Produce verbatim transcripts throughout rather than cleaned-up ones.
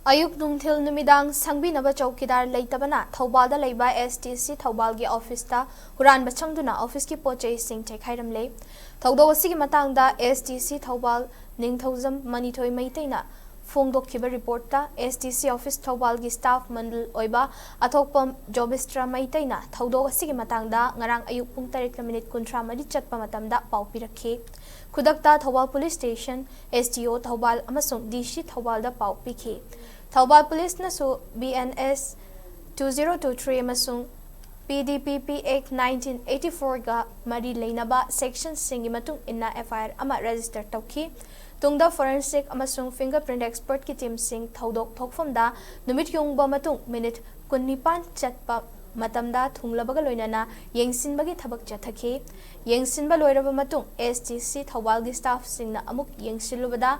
ꯑꯌꯨꯛ, ꯅꯨꯡꯊꯤꯜ, ꯅꯨꯃꯤꯗꯥꯡ ꯁꯪꯕꯤꯅꯕ ꯆꯧꯀꯤꯗꯥꯔ ꯂꯩꯇꯕꯅ ꯊꯧꯕꯥꯜꯗ ꯂꯩꯕ ꯑꯦꯁ ꯗꯤ ꯁꯤ ꯊꯧꯕꯥꯜꯒꯤ ꯑꯣꯐꯤꯁꯇ ꯍꯨꯔꯥꯟꯕ ꯆꯪꯗꯨꯅ ꯑꯣꯐꯤꯁꯀꯤ ꯄꯣꯠ ꯆꯩꯁꯤꯡ ꯆꯦꯛꯈꯥꯏꯔꯝꯂꯦ꯫ ꯊꯧꯗꯣꯛ ꯑꯁꯤꯒꯤ ꯃꯇꯥꯡꯗ ꯑꯦꯁ ꯗꯤ ꯁꯤ ꯊꯧꯕꯥꯜ ꯅꯤꯡꯊꯧꯖꯝ ꯃꯅꯤꯊꯣꯏ ꯃꯩꯇꯩꯅ ꯐꯣꯡꯗꯣꯛꯈꯤꯕ ꯔꯤꯄꯣꯔꯠꯇ, ꯑꯦꯁ ꯗꯤ ꯁꯤ ꯑꯣꯐꯤꯁ ꯊꯧꯕꯥꯜꯒꯤ ꯁ꯭ꯇꯥꯐ ꯃꯟꯗꯜ ꯑꯣꯏꯕ ꯑꯊꯣꯛꯄꯝ ꯖꯣꯕꯤꯁꯇ꯭ꯔ ꯃꯩꯇꯩꯅ ꯊꯧꯗꯣꯛ ꯑꯁꯤꯒꯤ ꯃꯇꯥꯡꯗ ꯉꯔꯥꯡ ꯑꯌꯨꯛ ꯄꯨꯡ ꯇꯔꯦꯠꯀ ꯃꯤꯅꯤꯠ ꯀꯨꯟꯊ꯭ꯔꯥ ꯃꯔꯤ ꯆꯠꯄ ꯃꯇꯝꯗ ꯄꯥꯎ ꯄꯤꯔꯛꯈꯤ꯫ ꯈꯨꯗꯛꯇ Thoubal police station, S D O Thoubal ꯑꯃꯁꯨꯡ ꯗꯤ ꯁꯤ ꯊꯧꯕꯥꯜꯗ ꯄꯥꯎ ꯄꯤꯈꯤ꯫ ꯊꯧꯕꯥꯜ ꯄꯨꯂꯤꯁꯅꯁꯨ B N S two zero two three ꯑꯃꯁꯨꯡ ꯄꯤ ꯗꯤ ꯄꯤ ꯄꯤ ꯑꯦꯛ ꯅꯥꯏꯟꯇꯤꯟ ꯑꯩꯠꯇꯤ ꯐꯣꯔꯒ ꯃꯔꯤ ꯂꯩꯅꯕ ꯁꯦꯛꯁꯟꯁꯤꯡꯒꯤ ꯃꯇꯨꯡ ꯏꯟꯅ ꯑꯦꯐ ꯑꯥꯏ ꯑꯥꯔ ꯑꯃ ꯔꯦꯖꯤꯁꯇꯔ ꯇꯧꯈꯤ꯫ ꯇꯨꯡꯗ ꯐꯣꯔꯦꯟꯁꯤꯛ ꯑꯃꯁꯨꯡ ꯐꯤꯡꯒꯔ ꯄ꯭ꯔꯤꯟꯠ ꯑꯦꯛꯁꯄꯔꯠꯀꯤ ꯇꯤꯝꯁꯤꯡ ꯊꯧꯗꯣꯛ ꯊꯣꯛꯐꯝꯗ ꯅꯨꯃꯤꯠ ꯌꯨꯡꯕ ꯃꯇꯨꯡ ꯃꯤꯅꯤꯠ ꯀꯨꯟꯅꯤꯄꯥꯟ ꯆꯠꯄ ꯃꯇꯝꯗ ꯊꯨꯡꯂꯕꯒ ꯂꯣꯏꯅꯅ ꯌꯦꯡꯁꯤꯟꯕꯒꯤ ꯊꯕꯛ ꯆꯠꯊꯈꯤ꯫ ꯌꯦꯡꯁꯤꯟꯕ ꯂꯣꯏꯔꯕ ꯃꯇꯨꯡ, ꯑꯦꯁ ꯗꯤ ꯁꯤ ꯊꯧꯕꯥꯜꯒꯤ ꯁ꯭ꯇꯥꯐꯁꯤꯡꯅ ꯑꯃꯨꯛ ꯌꯦꯡꯁꯤꯜꯂꯨꯕꯗ,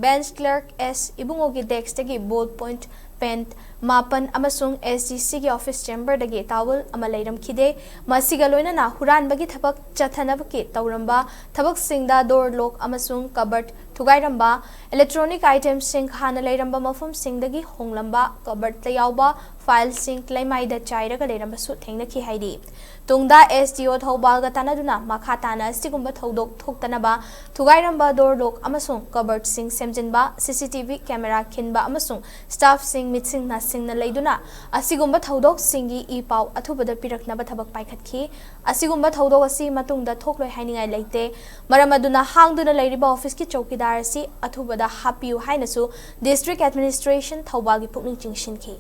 ꯕꯦꯟꯆ ꯀ꯭ꯂꯥꯔꯛ ꯑꯦꯁ ꯏꯕꯨꯡꯉꯣꯒꯤ ꯗꯦꯁ꯭ꯛꯇꯒꯤ ꯕꯣꯜ ꯄꯣꯏꯟꯠ ꯄꯦꯟ ꯃꯥꯄꯟ ꯑꯃꯁꯨꯡ ꯑꯦꯁ ꯗꯤ ꯁꯤꯒꯤ ꯑꯣꯐꯤꯁ ꯆꯦꯝꯕꯔꯗꯒꯤ ꯇꯥꯋꯦꯜ ꯑꯃ ꯂꯩꯔꯝꯈꯤꯗꯦ꯫ ꯃꯁꯤꯒ ꯂꯣꯏꯅꯅ ꯍꯨꯔꯥꯟꯕꯒꯤ ꯊꯕꯛ ꯆꯠꯊꯅꯕꯒꯤ ꯇꯧꯔꯝꯕ ꯊꯕꯛꯁꯤꯡꯗ ꯗꯣꯔ ꯂꯣꯛ ꯑꯃꯁꯨꯡ ꯀꯕꯔꯠ ꯊꯨꯒꯥꯏꯔꯝꯕ, ꯏꯂꯦꯛꯇ꯭ꯔꯣꯅꯤꯛ ꯑꯥꯏꯇꯦꯝꯁꯤꯡ ꯍꯥꯟꯅ ꯂꯩꯔꯝꯕ ꯃꯐꯝꯁꯤꯡꯗꯒꯤ ꯍꯣꯡꯂꯝꯕ, ꯀꯕꯔꯠꯇ ꯌꯥꯎꯕ ꯐꯥꯏꯜꯁꯤꯡ ꯂꯩꯃꯥꯏꯗ ꯆꯥꯏꯔꯒ ꯂꯩꯔꯝꯕꯁꯨ ꯊꯦꯡꯅꯈꯤ ꯍꯥꯏꯔꯤ꯫ ꯇꯨꯡꯗ ꯑꯦꯁ ꯗꯤ ꯑꯣ ꯊꯧꯕꯥꯜꯒ ꯇꯥꯟꯅꯗꯨꯅ ꯃꯈꯥ ꯇꯥꯅ ꯑꯁꯤꯒꯨꯝꯕ ꯊꯧꯗꯣꯛ ꯊꯣꯛꯇꯅꯕ ꯊꯨꯒꯥꯏꯔꯝꯕ ꯗꯣꯔ ꯂꯣꯛ ꯑꯃꯁꯨꯡ ꯀꯕꯔꯠꯁꯤꯡ ꯁꯦꯝꯖꯤꯟꯕ, ꯁꯤ ꯁꯤ ꯇꯤ ꯚꯤ ꯀꯦꯃꯦꯔꯥ ꯈꯤꯟꯕ ꯑꯃꯁꯨꯡ ꯁ꯭ꯇꯥꯐꯁꯤꯡ ꯃꯤꯠꯁꯤꯡ ꯅꯥꯁꯤꯡꯅ ꯂꯩꯗꯨꯅ ꯑꯁꯤꯒꯨꯝꯕ ꯊꯧꯗꯣꯛꯁꯤꯡꯒꯤ ꯏ ꯄꯥꯎ ꯑꯊꯨꯕꯗ ꯄꯤꯔꯛꯅꯕ ꯊꯕꯛ ꯄꯥꯏꯈꯠꯈꯤ꯫ ꯑꯁꯤꯒꯨꯝꯕ ꯊꯧꯗꯣꯛ ꯑꯁꯤ ꯃꯇꯨꯡꯗ ꯊꯣꯛꯂꯣꯏ ꯍꯥꯏꯅꯤꯡꯉꯥꯏ ꯂꯩꯇꯦ꯫ ꯃꯔꯝ ꯑꯗꯨꯅ ꯍꯥꯡꯗꯨꯅ ꯂꯩꯔꯤꯕ ꯑꯣꯐꯤꯁꯀꯤ ꯆꯧꯀꯤꯗꯥꯔ ꯑꯁꯤ ꯑꯊꯨꯕꯗ ꯍꯥꯞꯄꯤꯌꯨ ꯍꯥꯏꯅꯁꯨ ꯗꯤꯁꯇ꯭ꯔꯤꯛ ꯑꯦꯗꯃꯤꯅꯤꯁꯇ꯭ꯔꯦꯁꯟ ꯊꯧꯕꯥꯜꯒꯤ ꯄꯨꯛꯅꯤꯡ ꯆꯤꯡꯁꯤꯟꯈꯤ꯫